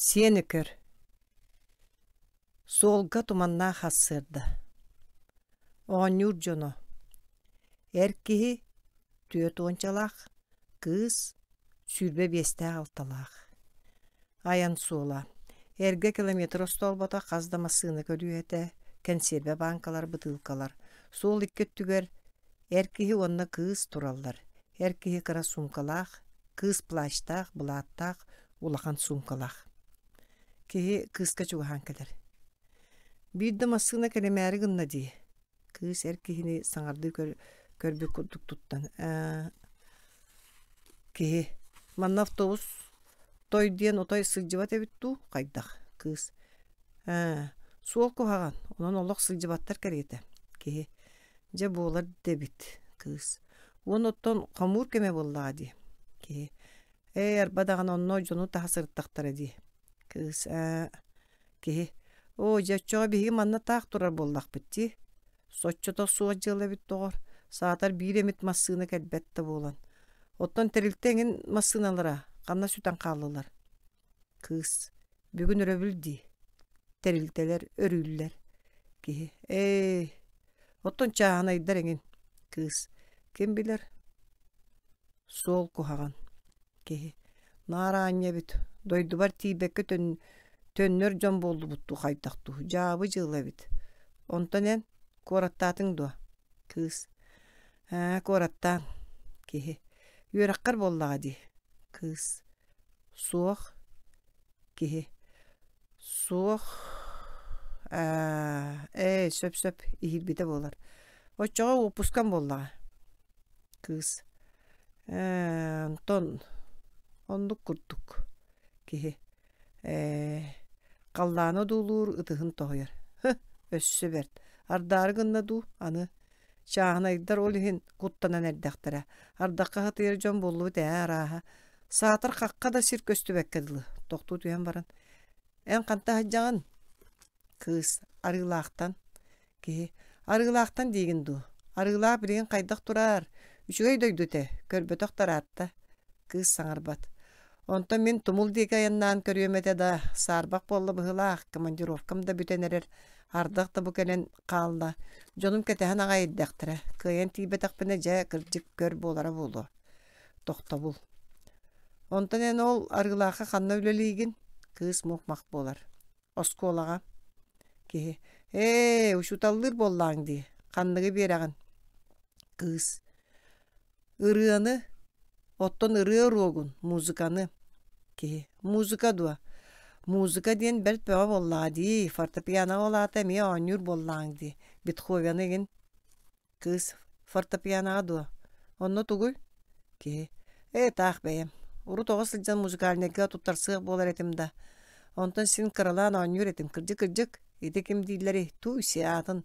Сиэн Өкөр Суолга туманнаах сарсыарда Оонньуур дьоно Эр киһи түөрт уончалаах, кыыс сүүрбэ биэстээх алталаах Айан суола Эргэ километр остоолбото хас да массыына көлүөһэтэ, кэнсиэрбэ бааҥкалар, бытыылкалар. Суол икки өттүгэр эр киһи уонна кыыс тураллар. Эр киһи кыра суумкалаах, кыыс плащтаах, былааттаах, улахан суумкалаах. Киһи кыыска чугаһаан кэлэр. Биир да массыына кэлимээри гынна дии. Кыыс эр киһини саҥардыы көрбүт курдук туттан ээ киһи манна автобус той диэн отой сылдьыбат эбит дуу хайдах кыыс ээ суол куһаҕан онон олох сылдьыбаттар кэриэтэ киһи дьэ буолар да эбит кыыс уон оттон хомуур кэмэ буоллаҕа дии киһи ээ арба даҕаны онно дьону таһа сырыттахтара дии кыыс ээ киһи оо дьэ оччоҕо биһиги манна таах турар буоллахпыт дии соччото суох дьыала эбит доҕор саатар биир эмит массыына кэлбэт да буолан оттон тэрилтэ эҥин массыыналара ханна сүтэн хааллылар кыыс бүгүн өрөбүл дии тэрилтэлэр өрүүллэр киһи ээ оттон чааһынайдар эҥин кыыс ким билэр суол куһаҕан киһи наар аанньа эбит дойдубар тиийбэккэ төннөр дьон буоллубут дуу хайдах дуу дьаабы дьыала эбит онтон эн куораттаатыҥ дуо кыыс ээ куораттаан киһи үөрэххэр буоллаҕа дии кыыс суох киһи суох ээ ээ сөп-сөп иһийбитэ буолар оччоҕо уоппускам буоллаҕа Кыыс ээ онтон оннук курдук киһи ээ халлааны одуулуур ытыһын тоһуйар һы өссө бэрт ардаары гынна дуу аны чааһынайдар ол иһин куттанан эрдэхтэрэ ардахха сытыйар дьон буоллубут ээ арааһа саатар хахха да сир көстүбэккэ дылы тохтуу түһэн баран эн ханта сылдьаҕын Кыыс Арыылаахтан Киһи Арыылаахтан диигин дуу? Арыылаах билигин хайдах тураар? Үчүгэй дойду этэ, көрбөтөх да ыраатта. Кыыс саҥарбат. Онтон мин тумул диэки айаннаан көрүөм этэ да, саарбах буолла быһыылаах, командировкам да бүтэн эрэр, ардах да бу кэлэн хаалла. Дьонум кэтэһэн аҕай эрдэхтэрэ. Кыайан тиийбэтэхпинэ дьэ, кырдьык көр буолара буолуо. Тохтобул. Онтон эн ол Арыылаахха ханна үлэлиигин? Кыыс мух-мах буолар. Оскуолаҕа Киһи «Ээ, учууталлыыр буоллаҕыҥ дии, ханныгы биэрэҕин?» Кыыс «Ырыаны, оттон ырыа уруогун, музыканы» Киһи «Музыка дуо? Музыка диэн бэрт бөҕө буоллаҕа дии, фортепианоҕа ол аата эмиэ оонньуур буоллаҕыҥ дии, Бетховены игин» Кыыс фортепианоҕа дуо? Онно тугуй? Киһи ээ таах бэйэм. Урут оҕо сылдьан музыкальнайга туттарсыах буолар этим да. Онтон син кыралаан оонньуур этим. Кырдьык-кырдьык, ити ким дииллэрий? Тууй-сиэ аатын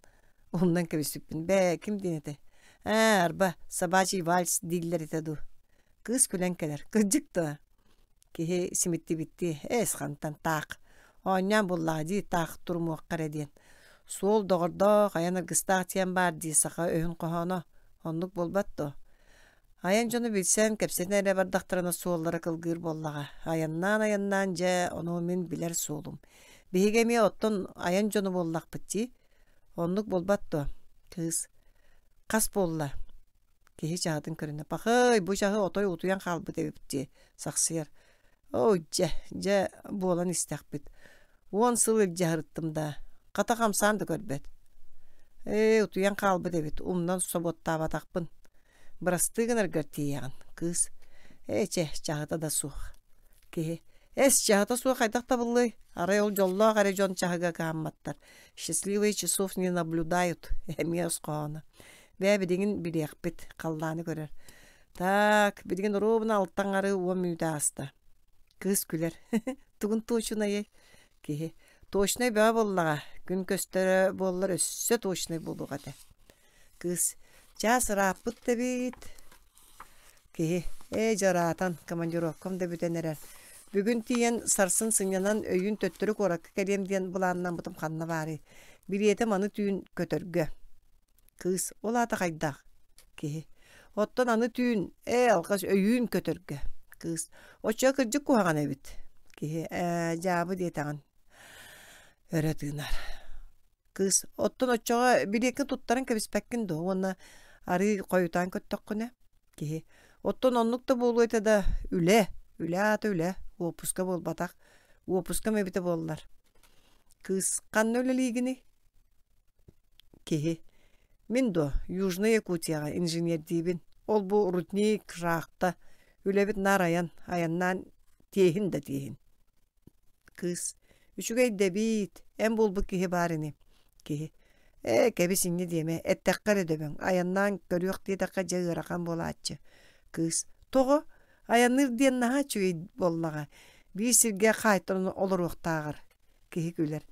умнан кэбиспиппин. Бээ, ким диэн этэ? Ээ, арба, собачий вальс дииллэр этэ дуу. Кыыс күлэн кэлэр. Кырдьык дуо? Киһи симиттибиттии, эс хантан таах, оонньоон буллаҕа дии таах турумуохха эрэ диэн. Суол доҕордоох, айан аргыстаах диэн баар дии саха өһүн хоһооно. Оннук буолбат дуо? Айан дьону билсэн, кэпсэтэн эрэ бардахтарына суоллара кылгыыр буоллаҕа. Айаннаан-айаннаан дьэ, ону мин билэр суолум. Биһиги эмиэ оттон айан дьону буоллахпыт дии. Оннук буолбат дуо? Кыыс. Хас буолла? Киһи чаһытын көрүнэ, «Пахай, бу чаһы отой утуйан хаалбыт эбит дии» сахсыйар. «Оо, дьэ, дьэ, буолан истэхпит. Уон сыл илдьэ сырыттым даа, хата хамсаан да көрбөт. Ээ, утуйан хаалбыт эбит, умнан собуоттаабатахпын. Бырастыы гынаргар тиийэҕин, кыыс. Ээ, чэ, чаһыта да суох». Киһи «Эс, чаһыта суох хайдах табыллыай? Арай ол дьоллоох эрэ дьон чаһыга кыһамматтар. Счастливые часов не наблюдают» эмиэ өс хоһооно. Бээ, билигин билиэхпит, халлааны көрөр. Так, билигин оруобуна алтан арыы уон мүнүүтэ ааста. Кыыс күлэр. Тугун туочунайый? Киһи. Точнай бөҕө буоллаҕа. Күн көстөрө буоллар өссө точнай буолуох этэ. Кыыс. Чаас ырааппыт да эбит. Киһи. Ээ, дьараатан, командировкам да бүтэн эрэр. Бүгүн тиийэн сарсын сынньанан өйүүн төттөрү куоракка кэлиэм диэн былааннаммытым ханна баарый? Билиэтим аны түүн көтөргө. Кыыс ол аата хайдах? Киһи оттон аны түүн ээ алҕас өйүүн көтөргө. Кыыс оччо кырдьык куһаҕан эбит. Киһи ээ дьаабы диэтэҕин өрө тыынар. Кыыс оттон оччоҕо билиэккин туттаран кэбиспэккин дуо уонна арыый хойутаан көттөххүнэ? Киһи оттон оннук да буолуо этэ да үлэ, үлэ аата үлэ, уоппуска буолбатах, уоппускам эбитэ буоллар. Кыыс ханна үлэлиигиний? Киһи Мин дуо, Южнай Якутияҕа инженердиибин. Ол-бу рудник, шахта. Үлэбит наар айан, айаннаан тиэһин да тиэһин. Кыыс Үчүгэй да эбиит, эн буолбут киһи баар ини. Киһи Ээ, кэбис инньэ диэмэ, эттэххэ эрэ дөбөҥ, айаннаан көрүөх диэтэххэ дьэ ыарахан буолааччы. Кыыс Тоҕо? Айанныыр диэн наһаа үчүгэй буоллаҕа. Биир сиргэ хаайтаран олоруохтааҕар. Киһи күлэр.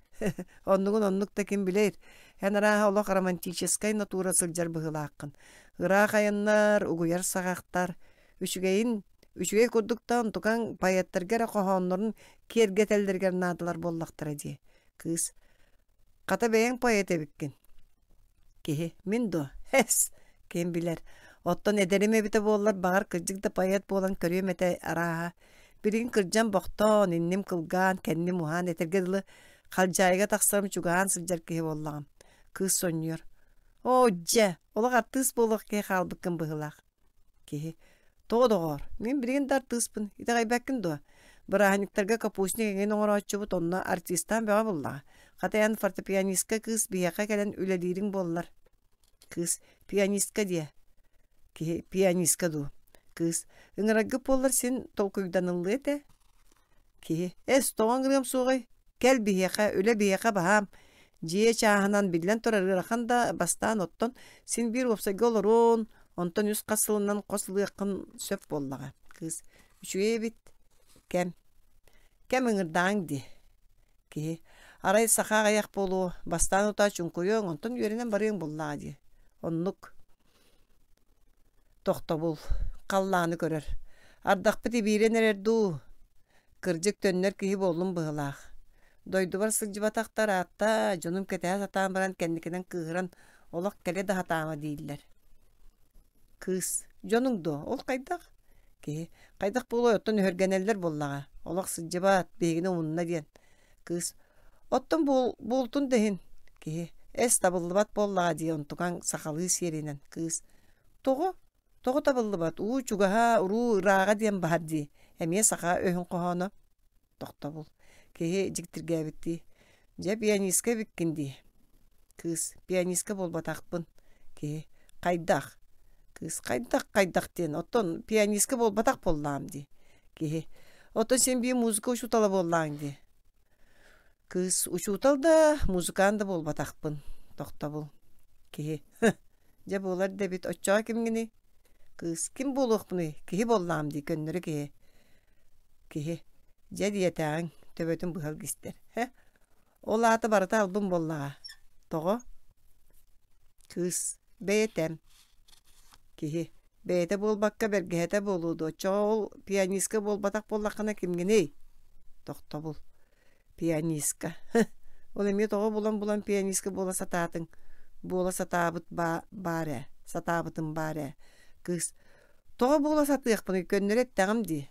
Оннугун оннук да ким билэр. Эн арааһа олох романтическай натура сылдьар быһыылааххын. Ыраах айаннар, угуйар саҕахтар. Үчүгэйин, үчүгэй курдук да онтукаҥ поэттарга эрэ хоһооннорун киэргэтэллэригэр наадалар буоллахтара дии. Кыыс Хата бэйэҥ поэт эбиккин. Киһи мин дуо? Эс, ким билэр. Оттон эдэрим эбитэ буоллар, баҕар кырдьык да поэт буолан көрүөм этэ арааһа. Билигин кырдьан бохтоон, инним кылгаан, кэнним уһаан, этэргэ дылы, халдьаайыга тахсарым чугаһаан сылдьар киһи буоллаҕым. Кыыс сонньуйар. Оо, дьэ, олох артыыс буолуох киһи хаалбыккын быһыылаах. Киһи «Тоҕо доҕоор, мин билигин да артыыспын, итэҕэйбэккин дуо? Бырааһынньыктарга капустник эҥин оҥорооччубут онно артистаан бөҕө буоллаҕа. Хата эн фортепианистка кыыс биһиэхэ кэлэн үлэлиириҥ буоллар». Кыыс «Пианистка диэ». Киһи «Пианистка дуу?» Кыыс «Ыҥыраргыт буоллар син толкуйданыллыа этэ». Киһи «Эс, тоҕо ыҥырыам суоҕай? Кэл биһиэхэ, үлэ биһиэхэ баһаам. Дьиэ чааһынан биллэн турар ыарахан да бастаан оттон син биир уопсайга олоруон, онтон үс хас сылынан хос ылыаххын сөп буоллаҕа». Кыыс «Үчүгэй эбит. Кэм. Кэм ыҥырдаҕыҥ дии». Киһи «Арай саха аҕыйах буолуо, бастаан утаа чуҥкуйуоҥ, онтон үөрэнэн барыаҥ буоллаҕа дии. Оннук». Тохтобул. Халлааны көрөр. Ардахпыт ибиирэн эрэр дуу? Кырдьык төннөр киһи буоллум быһыылаах. Дойдубар сылдьыбатахтар аатта, дьонум кэтэһэ сатаан баран кэнникинэн кыыһыран олох кэлэ да сатаама дииллэр. Кыыс. Дьонуҥ дуо? Ол хайдах? Киһи. Хайдах буолуой, оттон өһүргэнэллэр буоллаҕа. Олох сылдьыбат, биһигини умунна диэн. Кыыс. Оттон буол, буолтун да иһин. Киһи. Эс табыллыбат буоллаҕа дии онтукаҥ сахалыы сиэринэн. Кыыс. Тоҕо? Тоҕо табыллыбат? Уу чугаһа, уруу ырааҕа диэн баһар дии. Эмиэ саха өһүн хоһооно. Тохтобул. Киһи дьиктиргээбиттии. Дьэ, пианистка эбиккин дии. Кыыс. Пианистка буолбатахпын. Киһи. Хайдах? Кыыс. Хайдах хайдах диэн. Оттон пианистка буолбатах буоллаҕым дии. Киһи. Оттон син биир музыка учуутала буоллаҕыҥ дии. Кыыс. Учуутал да, музыкант да буолбатахпын. Тохтобул. Киһи. Дьэ буолар да эбит. Оччоҕо кимҥиний? Кыыс. Ким буолуохпунуй? Киһи буоллаҕым дии, көннөрү киһи. Киһи. Дьэ диэтэҕиҥ, төбөтүн быһа илгистэр. Һэ, ол аата барыта албын буоллаҕа. Тоҕо? Кыыс. Бэйэтэм. Киһи. Бэйэтэ буолбакка бэргэһэтэ буолуо дуо? Оччоҕо ол пианистка буолбатах буоллаххына кимҥиний? Тохтобул. Пианистка. Ол эмиэ тоҕо булан-булан пианистка буола сатаатыҥ? Буола сатаабыт баар ээ, сатаабытым баар ээ. Кыыс. Тоҕо буола сатыахпыный, көннөрү эттэҕим дии.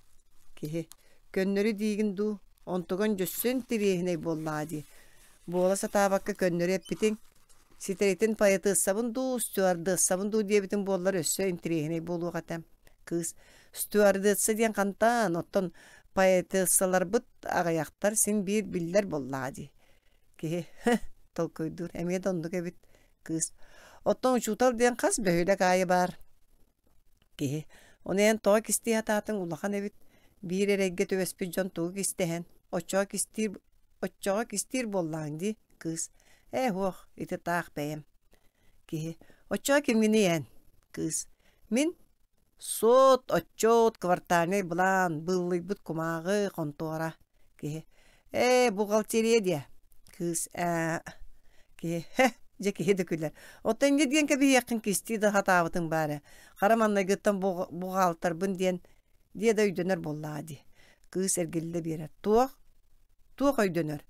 Киһи. Көннөрү диигин дуу, онтуган дьөссө интэриэһинэй буоллаҕа дии. Буола сатаабакка көннөрү эппитиҥ. Ситэритин поэтессабын дуу, стюардессабын дуу диэбитиҥ буоллар өссө интэриэһинэй буолуох этэ. Кыыс. Стюардесса диэн хантан, оттон поэтессаларбыт аҕыйахтар син биир биллэр буоллаҕа дии. Киһи толкуйдуур, эмиэ да оннук эбит. Кыыс. Оттон учуутал диэн хас бөһүөлэк аайы баар. Киһи. Ону эн тоҕо кистии сатаатыҥ улахан эбит. Биир эрэйгэ түбэспит дьон тугу кистэһэн, оччоҕо кистиир, оччоҕо кистиир буоллаҕыҥ дии, кыыс. Ээ һуох, ити таах бэйэм. Киһи. Оччоҕо кимҥиний эн? Кыыс. Мин Суот, отчуот, квартальнай былаан, быыллыйбыт кумааҕы, хонтуора. Киһи «Ээ, бухгалтерия диэ». Кыыс «Ээ». Киһи «Һэ, дьэ киһи да күлэр. Оттон инньэ диэн кэбиһиэххин кистии да сатаабытыҥ баар ээ. Хара маҥнайгыттан буҕаалтарбын диэн диэ да өйдөнөр буоллаҕа дии». Кыыс эргиллэ биэрэр. «Туох? Туох өйдөнөр?»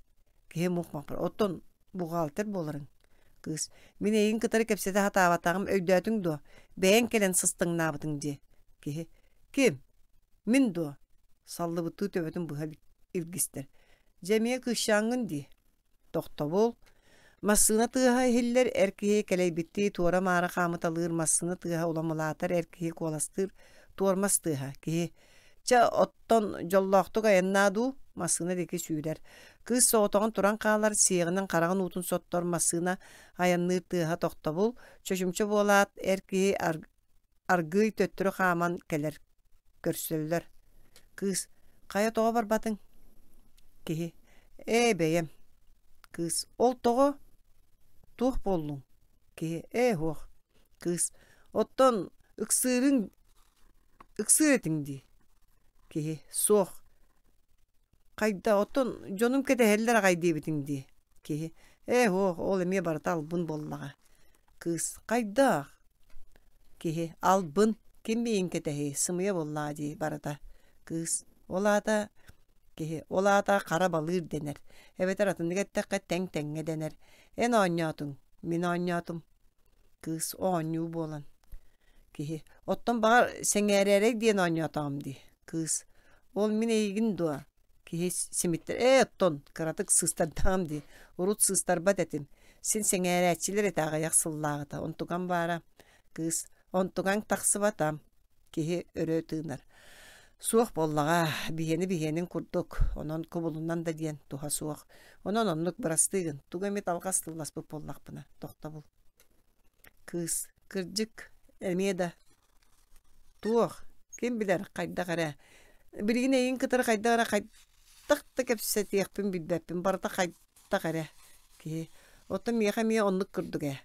Киһи мух-мах Оттон бухгалтер буоларыҥ. Кыыс Мин эйигин кытары кэпсэтэ сатаабатаҕым өйдөөтүҥ дуо? Бэйэҥ кэлэн сыстыҥнаабытыҥ дии. Киһи Ким? Мин дуо? Саллыбыттыы төбөтүн быһа. илгистэр. Дьэ эмиэ кыысчааҥҥын дии. Тохтобул. Массыына тыаһа иһиллэр, эр киһи кэлэйбиттии туора-маара хаамыталыыр, массыына тыаһа улам улаатар, эр киһи куоластыыр, туормас тыаһа. Киһи «Чэ, оттон дьоллоохтук айаннаа дуу?» массыына диэки сүүрэр. Кыыс соҕотоҕун туран хаалар, сиэҕинэн хараҕын уутун соттор, массыына айанныыр тыаһа тохтобул. Чочумча буолаат, эр киһи аргыый төттөрү хааман кэлэр Көрсөллөр: Кыыс: «Хайа тоҕо барбатыҥ?» Киһи: «Ээ, бэйэм». Кыыс: «Ол тоҕо? Туох буоллуҥ?» Киһи: «Ээ, суох». Кыыс: «Оттон ыксыырыҥ ыксыыр этиҥ дии». Киһи: «Суох». Хайда, оттон дьонум кэтэһэллэр аҕай диэбитиҥ дии. Киһи: «Ээ, суох, ол эмиэ барыта албын буоллаҕа». Кыыс: «Хайдах?» Киһи: «Албын, ким миигин кэтэһиэй, сымыйа буоллаҕа дии барыта». Кыыс: «Ол аата?» Киһи: «Ол аата хара балыыр дэнэр, эбэтэр атыннык эттэххэ тэҥ-тэҥҥэ дэнэр. Эн оонньоотуҥ, мин оонньоотум». Кыыс оонньуу буолан. Киһи: «Оттон баҕар сэҥээрээрэй диэн оонньоотоҕум дии». Кыыс: «Ол мин эйигин дуо?» Киһи симиттэр: «Ээ, оттон кыратык сыыстардаҕым дии, урут сыыстарбат этим, син сэҥээрээччилэр этэ аҕыйах сыллааҕыта, онтукам баара». Кыыс: «Онтукаҥ тахсыбата». Киһи өрө тыынар: «Суох буоллаҕа, биһиэни биһиэнин курдук, онон кубулунан да диэн туһа суох. Онон оннук бырастыы гын, тугу эмит алҕас тылласпыт буоллахпына, тохтобул». Кыыс: «Кырдьык, эмиэ да Туох, ким билэр, хайдах эрэ. Билигин эйигин кытары хайдах эрэ хайдах да кэпсэтиэхпин билбэппин, барыта хайдах эрэ киһи. Оттон миэхэ эмиэ оннук курдук ээ.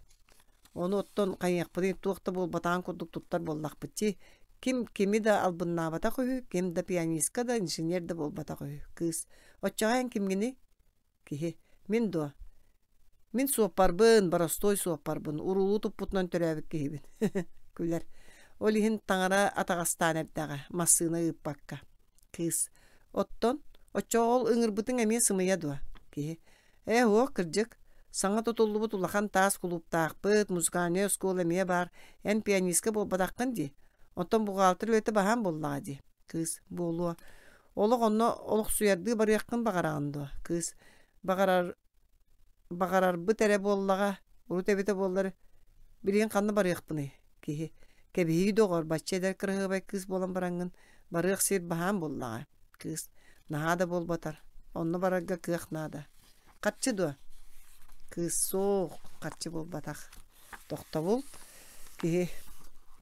Ону оттон хайыахпытый, туох да буолбатаҕын курдук туттар буоллахпыт дии. Ким кими да албыннаабатах үһү, ким да пианистка да, инженер да буолбатах үһү. Кыыс, оччоҕо эн кимҥиний? Киһи: «Мин дуо? Мин суоппарбын, боростуой суоппарбын, уруулуу туппутунан төрөөбүт киһибин» күлэр. Ол иһин таҥара атаҕастаан эрдэҕэ, массыына ыыппакка. Кыыс: «Оттон, оччоҕо ол ыҥырбытыҥ эмиэ сымыйа дуо?» Киһи: «Ээ, уох, кырдьык. Саҥа тутуллубут улахан таас кулууптаахпыт, музыкальнай оскуола эмиэ баар. Эн пианистка буолбатаххын дии. Оттон бухгалтер үлэтэ баһаам буоллаҕа дии». Кыыс: «Буолуо. Олох онно олохсуйардыы барыаххын баҕараҕын дуо? Кыыс баҕарар баҕарарбыт эрэ буоллаҕа, урут эбитэ буоллар билигин ханна барыахпыный? Киһи кэбиһии доҕор, бачча эдэр кыраһыабай кыыс буолан бараҥҥын барыах сир баһаам буоллаҕа. Кыыс наһаа да буолбатар, онно барарга кыах наада. Харчы дуо? Кыыс суох, харчы буолбатах. Тохтобул. Киһи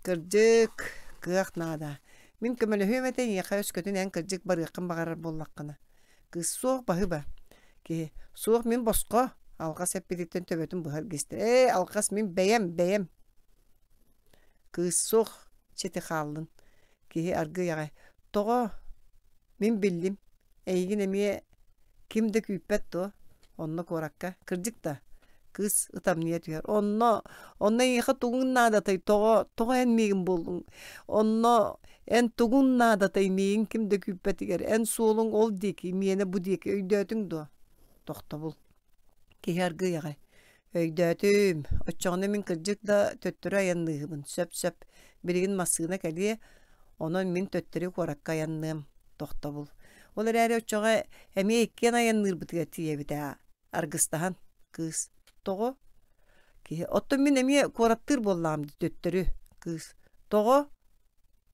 кырдьык, кыах наада. Мин көмөлөһүөм этэ эйиэхэ өскөтүн эн кырдьык барыаххын баҕарар буоллаххына. Кыыс суох баһыыба. Киһи суох мин босхо алҕас эппититтэн төбөтүн быһа илгистэр. Ээ алҕас мин бэйэм бэйэм. Кыыс суох чити хааллын. Киһи аргыый аҕай тоҕо мин биллим Эйигин эмиэ ким да күүппэт дуо? Онно куоракка. Кырдьык да, кыыс ытамньыйа түһэр. Онно, онно эйиэхэ тугуҥ наадатай? Тоҕо, тоҕо эн миигин буллуҥ? Онно эн тугуҥ наадатай миигин ким да күүппэтигэр? Эн суолуҥ ол диэки, миэнэ бу диэки. Өйдөөтүҥ дуо? Тохтобул. Киһи аргыый аҕай. Өйдөөтүм. Оччоҕуна мин кырдьык да төттөрү айанныыһыбын. Сөп-сөп. Билигин массыына кэлиэ, онон мин төттөрү куоракка айанныам. Тохтобул. Ол эрээри оччоҕо эмиэ иккиэн айанныырбытыгар тиийэбит ээ. Аргыстаһан. Кыыс. Тоҕо? Киһи. Оттон мин эмиэ куораттыыр буоллаҕым дии төттөрү. Кыыс. Тоҕо?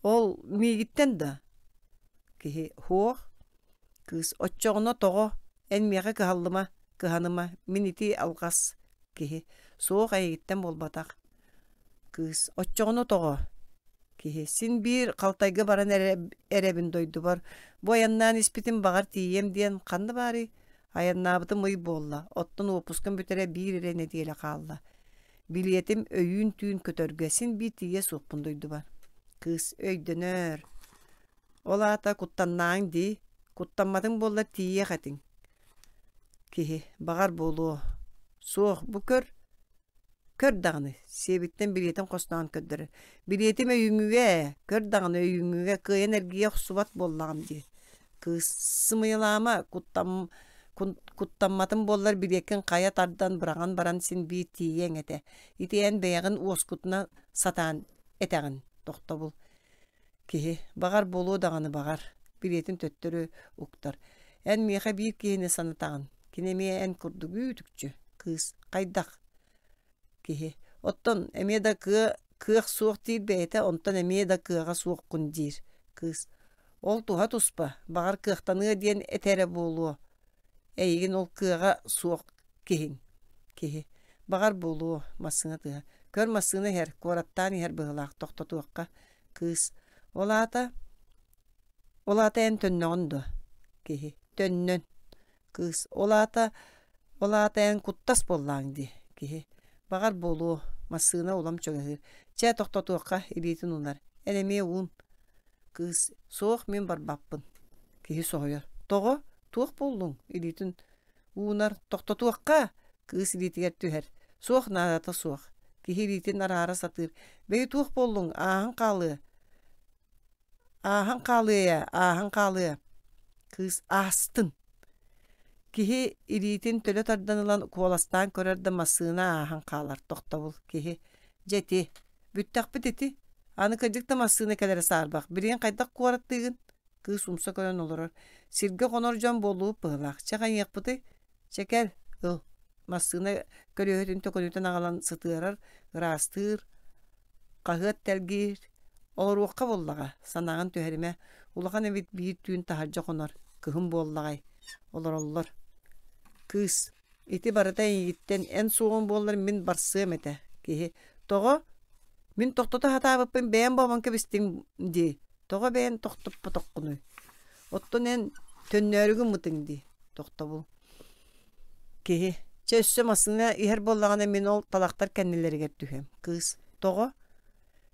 Ол миигиттэн да? Киһи. Һуох. Кыыс «Оччоҕуна тоҕо? Эн миэхэ кыһаллыма, кыһаныма, мин ити алҕас киһи, суох эйигиттэн буолбатах». Кыыс «Оччоҕуна тоҕо?» Киһи «Син биир халтайга баран эрэ эрэбин дойдубар, бу айаннаан испитим баҕар тиийиэм диэн ханна баарый? Айаннаабытым ый буолла, оттон уоппускам бүтэрэ биир эрэ нэдиэлэ хаалла. Билиэтим өйүүн түүн көтөргө син биир тиийиэ суохпун дойдубар». Кыыс «Өйдөнөөр, Ол аата куттаннааҥ дии, куттамматыҥ буоллар тиийиэх этиҥ. Киһи, баҕар буолуо. Суох, бу көр, көр даҕаны, сиэбиттэн билиэтин хостоон көрдөрөр. Билиэтим өйүүҥҥүгэ ээ, көр даҕаны өйүүҥҥүгэ кыайан эргийэ охсубат буоллаҕым дии. Кыыс, сымыйалаама, куттам, куттамматым буоллар билиэккин хайа тардан быраҕан баран син биир тиийиэҥ этэ. Ити эн бэйэҕин уоскутуна сатаан этэҕин, тохтобул. Киһи, баҕар буолуо даҕаны баҕар, билиэтин төттөрү уктар. Эн миэхэ биир киһини санатаҕын. Кини эмиэ эн курдук үүт-үкчү. Кыыс. Хайдах? Киһи. Оттон эмиэ да кыа кыах суох диир бэйэтэ, онтон эмиэ да кыаҕа суоххун диир. Кыыс. Ол туһа туспа, баҕар кыахтаныа диэн этэрэ буолуо. Эйигин ол кыаҕа суох киһиҥ. Киһи. Баҕар буолуо, массыына тыаһа. Көр массыына иһэр, куораттаан иһэр быһыылаах, тохтотуохха. Кыыс. Ол аата Ол аата эн төннөҕүн дуо? Киһи. Төннөн. Кыыс ол аата ол аата эн куттас буоллаҕыҥ дии киһи баҕар буолуо массыына улам чугаһыыр чэ тохтотуохха илиитин уунар эн эмиэ уун кыыс суох мин барбаппын киһи соһуйар тоҕо туох буоллуҥ илиитин уунар тохтотуохха кыыс илиитигэр түһэр суох наадата суох киһи илиитин араара сатыыр бэйи туох буоллуҥ ааһан хаалыа Ааһан хаалыа ээ, ааһан хаалыа Кыыс аастын Киһи илиитин төлө тардан ылан куоластаан көрөр да массыына ааһан хаалар тохтобул киһи дьэ ити бүттэхпит ити аны кырдьык да массыына кэлэрэ саарбах билигин хайдах куораттыыгын Кыыс умса көрөн олорор сиргэ хонор дьон буоллубут быһыылаах чэ хайыахпытый чэ кэл ыл массыына көлүөһэтин төкүнүтэн аҕалан сытыарар ыраастыыр Хаһыат тэлгиир, олоруохха буоллаҕа, санааҕын түһэримэ, улахан эбит биир түүн таһырдьа хонор, кыһын буоллаҕай, олороллор. Кыыс, ити барыта эйигиттэн, эн суоҕуҥ буоллар мин барсыам этэ. Киһи, тоҕо? Мин тохтото сатаабыппын бэйэм буолан кэбистиҥ дии, тоҕо бэйэн тохтоппотоххунуй? Оттон эн төннөөрү гыммытыҥ дии, тохтобул. Киһи, чэ өссө массыына иһэр буоллаҕына мин ол талахтар кэннилэригэр түһүөм. Кыыс, тоҕо?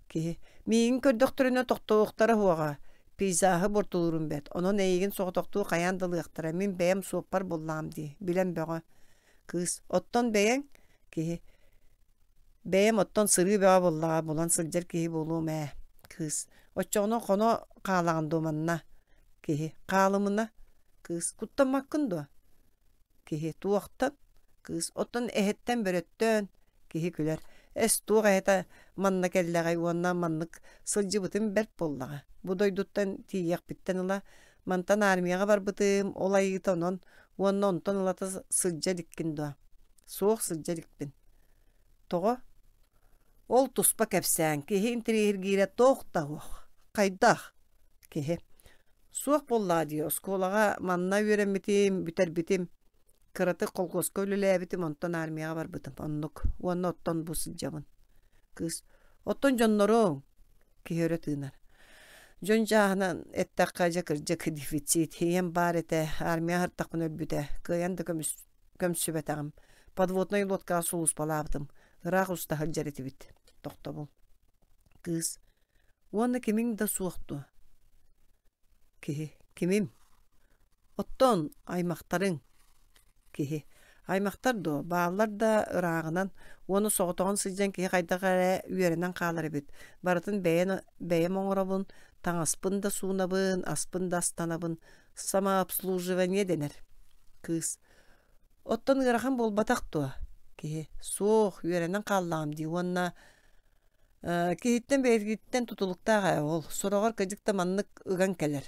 Киһи, миигин көрдөхтөрүнэ тохтуохтара суоҕа, пейзаһы буортулуурум бэрт, онон эйигин соҕотохтуу хайаан да ылыахтара, мин бэйэм суоппар буоллаҕым дии, билэн бөҕө. Кыыс, оттон бэйэҥ? Киһи, бэйэм оттон сырыы бөҕө буоллаҕа, булан сылдьар киһи буолуом ээ. Кыыс, оччоҕуна хоно хаалаҕын дуо манна? Киһи, хаалымына. Кыыс, куттаммаккын дуо? Киһи туохтан? Кыыс оттон эһэттэн бөрөттөөн киһи күлэр. Эс туох эһэтэ манна кэллэҕэй уонна маннык сылдьыбытым бэрт буоллаҕа. Бу дойдуттан тиийиэхпиттэн ыла мантан армияҕа барбытым, ол айыыта онон уонна онтон ылата сылдьа иликкин дуо? Суох сылдьа иликпин. Тоҕо? Ол туспа кэпсээн, киһи интэриэһиргиирэ туох да суох. Хайдах? Киһи. Суох буоллаҕа дии, оскуолаҕа манна үөрэммитим, бүтэрбитим. Кыратык колхуоска үлэлээбитим, онтон армияҕа барбытым. Оннук. Уонна оттон бу сылдьабын. Кыыс. Оттон дьонноруҥ? Киһи өрө тыынар. Дьон чааһынан эттэххэ, дьэ кырдьык дефицит. Ийэм баар этэ, армия аһартахпына өлбүтэ. Кыайан да көмүс көмсүбэтэҕим. Подводнай лодкаҕа сулууспалаабытым. Ыраах уста сылдьар этибит. Тохтобул. Кыыс. Уонна кимиҥ да суох дуо? Киһи. Кимим? Оттон аймахтарыҥ? Киһи. Аймахтар дуо? Бааллар да ырааҕынан. Уонна соҕотоҕун сылдьан киһи хайдах эрэ үөрэнэн хаалар эбит. Барытын бэйэн бэйэм оҥоробун, таҥаспын да суунабын, аспын да астанабын. Самообслуживание дэнэр. Кыыс. Оттон ыарахан буолбатах дуо? Киһи. Суох, үөрэнэн хааллаҕым дии уонна киһиттэн бэйэтиттэн тутулуктаах ээ ол. Сороҕор кырдьык да маннык ыган кэлэр.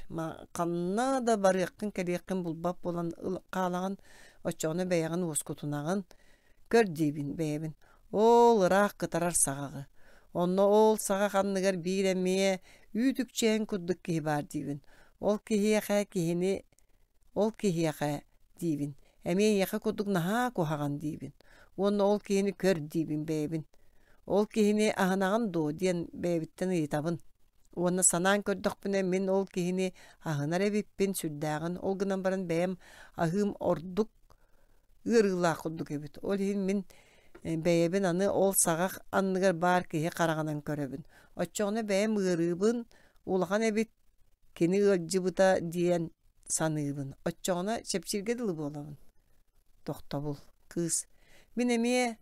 Ханна да барыаххын-кэлиэххин булбат буолан хаалаҕын, оччоҕуна бэйэҕин уоскутунаҕын. Көр диибин бэйэбин. Ол ыраах кытарар саҕаҕы. Онно ол саҕах анныгар биир эмиэ үүт-үкчээн курдук киһи баар диибин. Ол киһиэхэ киһини ол киһиэхэ диибин эмиэ эйиэхэ курдук наһаа куһаҕан диибин уонна ол киһини көр диибин бэйэбин ол киһини аһынаҕын дуо диэн бэйэбиттэн ыйытабын уонна санаан көрдөхпүнэ мин ол киһини аһынар эбиппин сүрдээҕин ол гынан баран бэйэм аһыым ордук ыарыылаах курдук эбит ол иһин мин бэйэбин аны ол саҕах анныгар баар киһи хараҕынан көрөбүн оччоҕуна бэйэм ыарыыбын улахан эбит Кини ыалдьыбыта диэн саныыбын, оччоҕуна чэпчииргэ дылы буолабын. Тохтобул. Кыыс. Мин эмиэ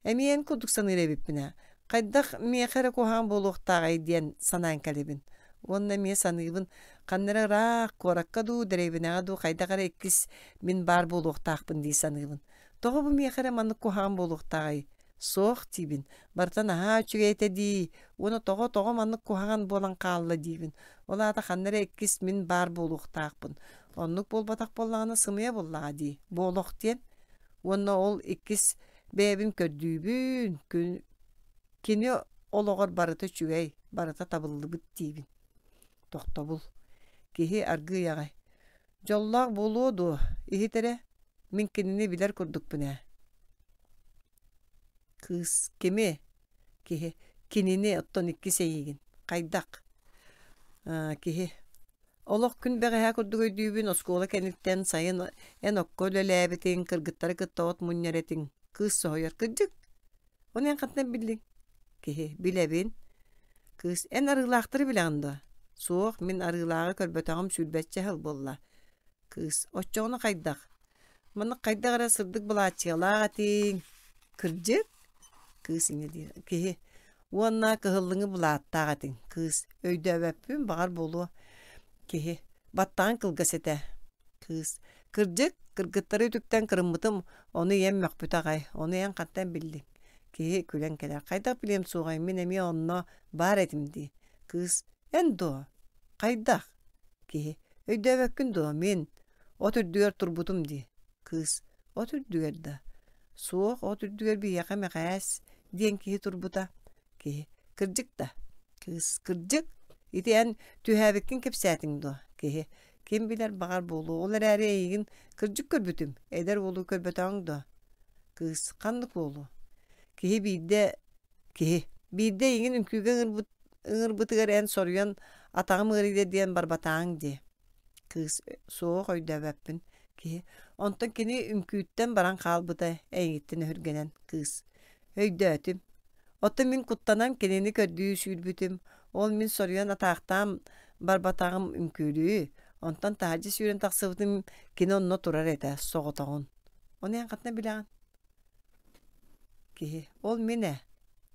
эмиэ эн курдук саныыр эбиппин ээ. Хайдах миэхэ эрэ куһаҕан буолуохтааҕый диэн санаан кэлэбин. Уонна эмиэ саныыбын, ханна эрэ ыраах, куоракка дуу, дэриэбинэҕэ дуу хайдах эрэ иккис мин баар буолуохтаахпын дии саныыбын. Тоҕо бу миэхэ эрэ маннык куһаҕан буолуохтааҕый? Суох диибин, барыта наһаа үчүгэй этэ дии, уонна тоҕо тоҕо маннык куһаҕан буолан хаалла диибин, ол аата ханна эрэ иккис мин баар буолуохтаахпын. Оннук буолбатах буоллаҕына сымыйа буоллаҕа дии, бу олох диэн. Уонна ол иккис бэйэбин көрдүүбүн, кини олоҕор барыта үчүгэй, барыта табыллыбыт диибин. Тохтобул. Киһи аргыый аҕай. Дьоллоох буолуо дуо, иһит эрэ, мин кинини билэр курдукпун ээ. Кыыс кими? Киһи кинини оттон иккис эйиигин. Хайдах? Киһи Олох күн бэҕэһээ курдук өйдүүбүн, оскуола кэнниттэн сайын эн окко үлэлээбитиҥ, кыргыттары кытта от мунньар этиҥ. Кыыс соһуйар, кырдьык, ону эн хантан биллиҥ? Киһи, билэбин. Кыыс, эн арыылаахтары билэҕин дуо? Суох, мин арыылааҕы көрбөтөҕүм сүүрбэччэ сыл буолла. Кыыс, оччоҕуна хайдах? Маннык хайдах эрэ сырдык былааччыйалаах этиҥ. Кырдьык? Кыыс инньэ диир. Киһи, уонна кыһыллыҥы былааттаах этиҥ. Кыыс, өйдөөбөппүн, баҕар буолуо. Киһи, баттаҕыҥ кылгас этэ. Кыыс, кырдьык, кыргыттары үтүктэн кырыммытым, ону ийэм мөхпүтэ аҕай, ону эн хантан биллиҥ? Киһи күлэн кэлэр. Хайдах билиэм суоҕай, мин эмиэ онно баар этим дии. Кыыс, эн дуо? Хайдах? Киһи, өйдөөбөккүн дуо, мин от үрдүгэр турбутум дии. Кыыс, от үрдүгэр да? Суох, от үрдүгэр биһиэхэ Мэхээс диэн киһи турбута. Киһи, кырдьык да? Кыыс, кырдьык? Ити эн түһээбиккин кэпсээтиҥ дуо? Киһи, ким билэр баҕар буолуо, ол эрээри эйигин кырдьык көрбүтүм, эдэр уолу көрбөтөҕүҥ дуо? Кыыс, ханнык уолу? Киһи биирдэ киһи биирдэ эйигин үҥкүүгэ ыҥырбыт ыҥырбытыгар эн соруйан атаҕым ыарыйда диэн барбатааҥ дии. Кыыс суох өйдөөбөппүн. Киһи онтон кини үҥкүүттэн баран хаалбыта эйигиттэн өһүргэнэн кыыс. Өйдөөтүм. Оттон мин куттанан кинини көрдүү сүүрбүтүм. Ол мин соруйан атаахтаан барбатаҕым үҥкүүлүү. Онтон таһырдьа сүүрэн тахсыбытым кини онно турар этэ соҕотоҕун. Ону эн хантан билэҕин? Киһи ол мин ээ.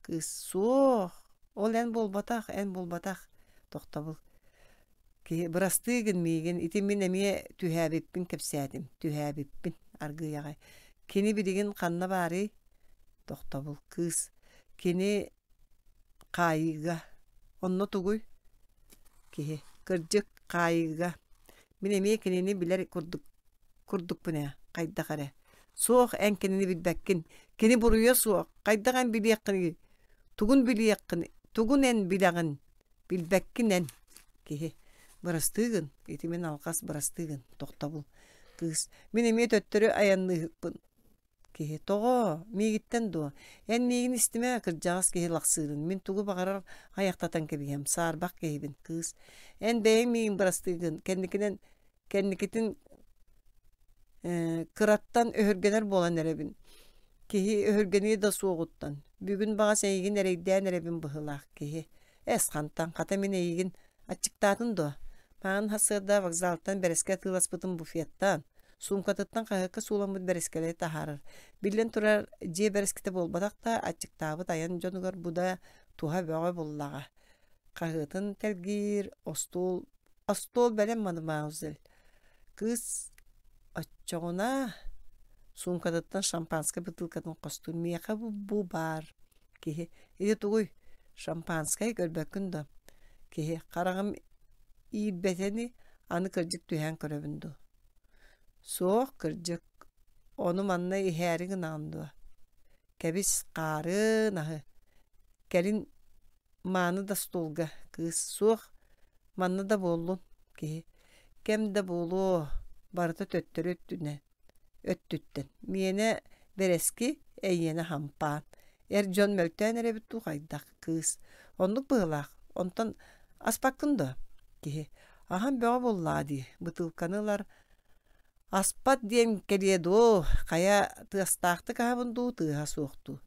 Кыыс суох, ол эн буолбатах, эн буолбатах. Тохтобул. Киһи бырастыы гын миигин, ити мин эмиэ түһээбиппин кэпсээтим, түһээбиппин аргыый аҕай. Кини билигин ханна баарый? Тохтобул. Кыыс кини хаайыыга. Онно тугуй? Киһи кырдьык хаайыыга. Мин эмиэ кинини билэр курдук курдукпун ээ, хайдах эрэ. Суох, эн кинини билбэккин. Кини буруйа суох. Хайдах эн билиэххиний? Тугун билиэххин, тугун эн билэҕин? Билбэккин эн. Киһи. Бырастыы гын. Ити мин алҕас бырастыы гын. Тохтобул. Кыыс. Мин эмиэ төттөрү айанныыһыкпын. Киһи. Тоҕо? Миигиттэн дуо? Эн миигин истимэ, кырдьаҕас киһи лахсыырын. Мин тугу баҕарар айахтатан кэбиһиэм. Саарбах киһибин. Кыыс. Эн бэйэҥ миигин бырастыы гын. Кэнникинэн кэнникитин кыраттан өһүргэнэр буолан эрэбин. Киһи өһүргэниэ да суоҕуттан. Бүгүн баҕас эйигин эрэйдээн эрэбин быһыылаах киһи. Эс хантан, хата мин эйигин аччыктаатын дуо? Маҥан сарсыарда вокзалтан бэрэскэ атыыласпытым буфеттан, суумкатыттан хаһыакка сууламмыт бэрэскэлэри таһаарар. Биллэн турар, дьиэ бэрэскитэ буолбатах да, аччыктаабыт айан дьонугар бу да туһа бөҕө буллаҕа. Хаһыатын тэлгиир, остуол Остуол бэлэм мадемуазель. Кыыс оччоҕуна суумкатыттан шампанскай бытыылкатын хостуур. Миэхэ бу баар киһи. Ити тугуй? Шампанскай көрбөккүн дуо? Киһи хараҕым иирбэтэни аны кырдьык түһээн көрөбүн дуу? Суох, кырдьык. Ону манна иһээри гынаҕын дуо? Кэбис, хаарын аһы. Кэлин Мааны да остуолга кыыс суох, манна да буоллун киһи кэм да буолуо, барыта төттөрү өттүнэн өттүттэн. Миэнэ бэрэски, эйиэнэ хампаан. Эр дьон мөлтөөн эрэбит дуу хайдах кыыс. Оннук быһыылаах. Онтон аспаккын дуо? Киһи аһан бөҕө буоллаҕа дии. Бытыылканы ылар Аспат диэн кэлиэ дуо, хайа тыастаахтык аһабын дуу, тыаһа суох дуу?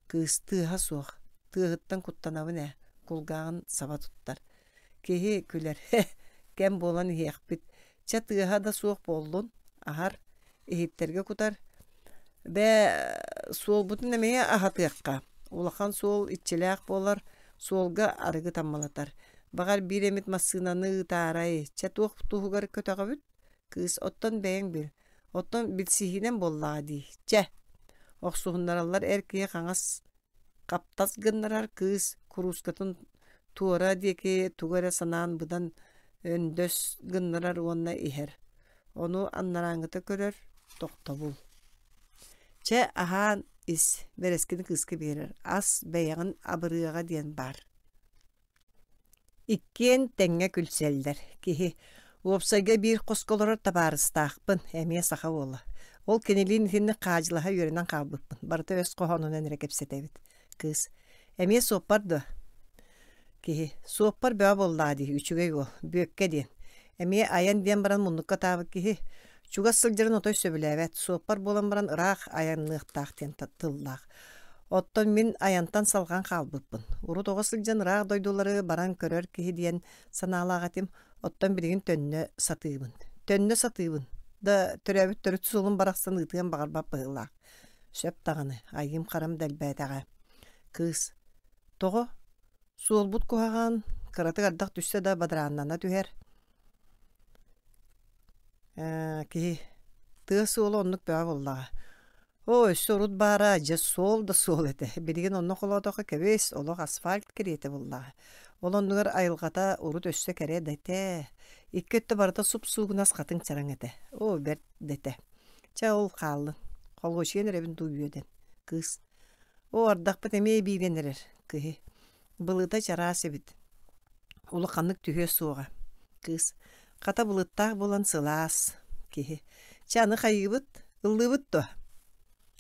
Кыыс тыаһа суох, тыаһыттан куттанабын ээ, кулгааҕын саба туттар. Киһи күлэр, кэм буолан иһиэхпит, чэ тыаһа да суох буоллун, аһар, иһиттэргэ кутар. Бээ, суолбутун эмиэ аһатыахха, улахан суол иччилээх буолар, суолга арыгы таммалатар. Баҕар биир эмит массыынаны ыытаарай, чэ туох туһугар көтөҕөбүт? Кыыс оттон бэйэҥ бил, оттон билсиһиинэн буоллаҕа дии, чэ Охсуһуннараллар эр киһи хаҥас хаптас гыннарар кыыс куруускатын туора диэки тугу эрэ санаан быдан өндөс гыннарар уонна иһэр. Ону анарааҥҥыта көрөр, тохтобул. Чэ, аһаан ис, бэрэскини кыыска биэрэр, ас бэйэҕин абырыаҕа диэн баар. Иккиэн тэҥҥэ күлсэллэр. Киһи уопсайга биир хоско олорор табаарыстаахпын, эмиэ саха уола. Ол кинилиин итинник хаадьылаһа үөрэнэн хаалбыппын. Барыта өс хоһоонунан эрэ кэпсэтэбит. Кыыс эмиэ суоппар дуо? Киһи суоппар бөҕө буоллаҕа дии, үчүгэй уол, Бүөккэ диэн. Эмиэ айан диэн баран муннукка атаабыт киһи. Чугас сылдьарын отой сөбүлээбэт, суоппар буолан баран ыраах айанныахтаах диэн тыллаах. Оттон мин айантан салҕан хаалбыппын. Урут оҕо сылдьан ыраах дойдулары баран көрөр киһи диэн санаалаах этим, оттон билигин төннө сатыыбын. Төннө сатыыбын да төрөөбүт төрүт суолум барахсан ыытыан баҕарбат быһыылаах. Сөп даҕаны, айыым-харам да элбээтэҕэ. Кыыс Тоҕо? Суолбут куһаҕан, кыратык ардах түстэ да бадарааннана түһэр. Ээ, киһи тыа суола оннук бөҕө буоллаҕа. Оо, өссө урут баара дьэ суол да суол этэ. Билигин онно холоотоххо кэбис, олох асфальт кэриэтэ буоллаҕа. Ол оннугар айылҕата урут өссө кэрэ да этэ. Икки өттө барыта суп-суугунас хатыҥ чараҥ этэ. Оо, бэрт да этэ. Чэ, ол хааллын. Холуочуйан эрэбин дуу үөдэн. Кыыс Оо, ардахпыт эмиэ биирэн эрэр, кыһы. Былыта чараас эбит. Улаханнык түһүө суоҕа. Кыыс. Хата былыттаах буолан сылаас. Киһи. Чэ, аны хайыыбыт? Ыллыыбыт дуо?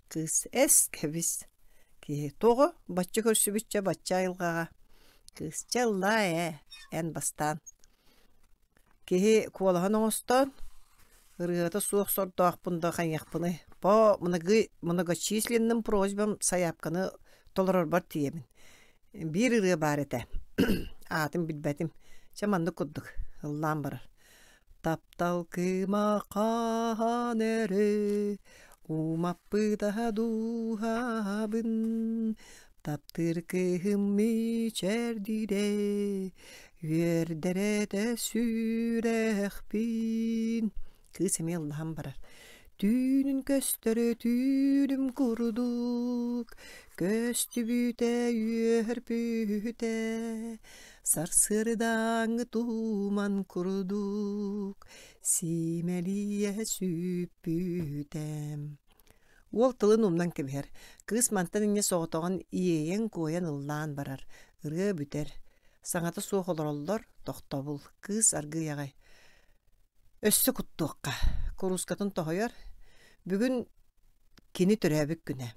Кыыс. Эс, кэбис. Киһи. Тоҕо? Бачча көрсүбүччэ бачча айылҕаҕа. Кыыс. Чэ, ыллаа ээ, эн бастаан. Киһи куолаһын оҥостон, ырыата суох сордоохпун да хайыахпыный, по многочисленным просьбам сайаапканы толорорбор тиийэбин. Биир ырыа баар этэ, аатын билбэтим, чэ маннык курдук ыллаан барар: Таптал кыыма хаһан эрэ умаппыта дууһабын Таптыыр кыыһым мичээрдиирэ, үөрдэрэтэ сүрэхпин. Кыыс эмиэ ыллаһан барар. Түүнүн көстөрө түүнүм курдук, көстүбүтэ үөрбүтэ, сарсыардааҥҥы туман курдук, сиимэлийэ сүппүтэ. Уол тылын умнан кэбиһэр. Кыыс мантан инньэ соҕотоҕун иэйэн-куойан ыллаан барар. Ырыа бүтэр. Саҥата суох олороллор, тохтобул. Кыыс аргыый аҕай «Өссө куттуохха» куруускатын тоһуйар. Бүгүн кини төрөөбүт күнэ.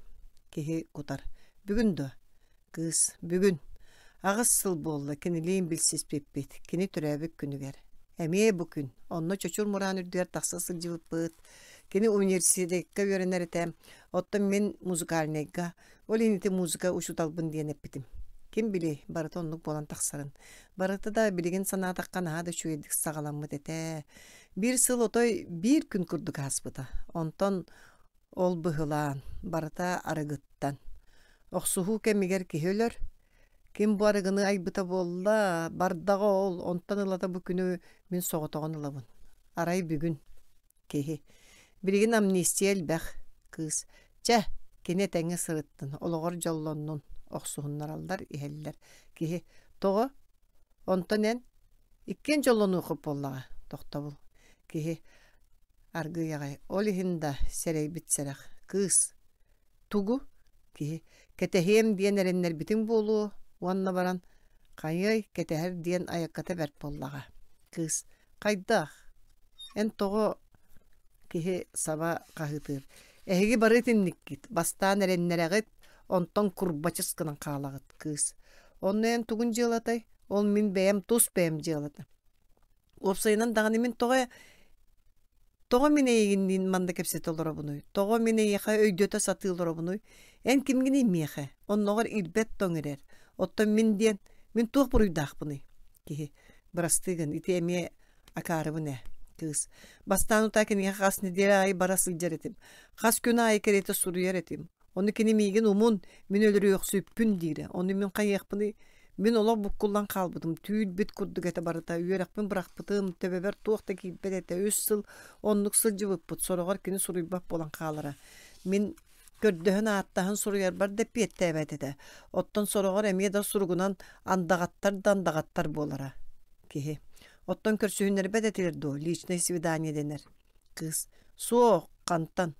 Киһи кутар. Бүгүн дуо? Кыыс Бүгүн аҕыс сыл буолла кинилиин билсиспиппит, кини төрөөбүт күнүгэр. Эмиэ бу күн, онно Чочур Мураан үрдүгэр тахса сылдьыбыппыт. Кини университекка үөрэнэр этэ, оттон мин музыкальнайга, ол иһин ити музыка учууталбын диэн эппитим. Ким билиэй, барыта оннук буолан тахсарын. Барыта да билигин санаатахха наһаа да үчүгэйдик саҕаламмыт этэ. Биир сыл отой биир күн курдук ааспыта. Онтон Ол быһылаан, барыта арыгыттан. Охсуһуу кэмигэр киһи өлөр. Ким бу арыгыны айбыта буолла, бардаҕа ол, онтон ылата бу күнү мин соҕотоҕун ылабын. Арай бүгүн. Киһи. Билигин амнистия элбэх. Кыыс. Чэ, кини этэҥҥэ сырыттын, олоҕор дьоллоннун. Охсуһуннараллар, иһэллэр. Киһи. Тоҕо? Онтон эн? Иккиэн дьоллонуоххут буоллаҕа, тохтобул. Киһи аргыый аҕай, ол иһин да сэрэйбит сэрэх. Кыыс тугу? Киһи кэтэһиэм диэн эрэннэрбитиҥ буолуо уонна баран хайыай кэтэһэр диэн айакката бэрт буоллаҕа. Кыыс хайдах? Эн тоҕо киһи саба хаһыытыыр. Эһиги бары итинниккит, бастаан эрэннэрэҕит, онтон курбачыс гынан хаалаҕыт, кыыс. Онно эн тугун дьыалатай? Ол мин бэйэм тус бэйэм дьыалата. Уопсайынан даҕаны мин тоҕо тоҕо мин эйигинниин манна кэпсэтэ олоробунуй? Тоҕо мин эйиэхэ өйдөтө сатыы олоробунуй? Эн кимҥиний миэхэ? Онноҕор ирбэт тоҥ ирэр. Оттон мин диэн, мин туох буруйдаахпыный? Киһи, бырастыы гын, ити эмиэ акаарыбын ээ. Кыыс, бастаан утаа киниэхэ хас нэдиэлэ аайы бара сылдьар этим. Хас күн аайы кэриэтэ суруйар этим. Ону кини миигин умун, мин өлөрүөхсүппүн диирэ. Ону мин хайыахпыный? Мин олох буккуллан хаалбытым, түүл-бит курдук этэ барыта, үөрэхпин бырахпытым, төбөбөр туох да киирбэт этэ, үс сыл оннук сылдьыбыппыт, сороҕор кини суруйбат буолан хаалара. Мин көрдөһөн-ааттаһан суруйарбар да эппиэттээбэт этэ. Оттон сороҕор эмиэ да суругунан андаҕаттар да андаҕаттар буолара. Киһи. Оттон көрсүһүннэрбэт этилэр дуо, личное свидание дэнэр. Кыыс «Суох, хантан?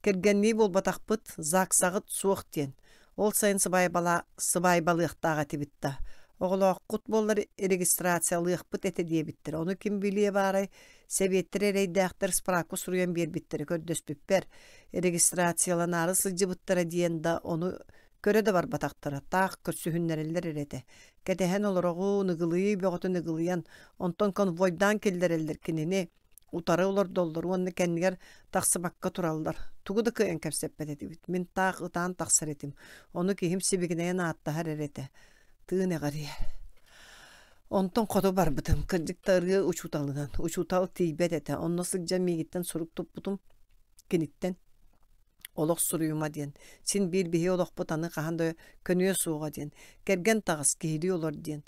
Кэргэннии буолбатахпыт, ЗАГСаҕыт суох диэн. Ол сайын сыбаайбалыахтаах этибит да, оҕолооххут буоллар регистрациялыахпыт этэ диэбиттэрэ. Ону ким билиэ баарай, сэбиэттэр эрэйдээхтэр справка суруйан биэрбиттэрэ көрдөспүппэр, регистрацияланаары сылдьыбыттара диэн да ону көрө да барбатахтара, таах көрсүһүннэрэллэр эрэ этэ. Кэтэһэн олороҕун, ыгылыйыы бөҕөтүн ыгылыйан, онтон конвойдаан киллэрэллэр кинини утары олордоллор уонна кэннигэр тахсыбакка тураллар. Тугу да кыайан кэпсэппэт этибит. Мин таах ытаан тахсар этим. Ону киһим сибигинэйэн ааттаһар эрэ этэ. Тыын эҕэрийэр. Онтон хоту барбытым. Кырдьык да ырыа учууталынан. Учуутал тиийбэт этэ. Онно сылдьан миигиттэн сурук туппутум. Киниттэн олох суруйума диэн. Син биир биһи олохпут аны хаһан да көнүө суоҕа диэн. Кэргэн таҕыс, киһилии олор диэн.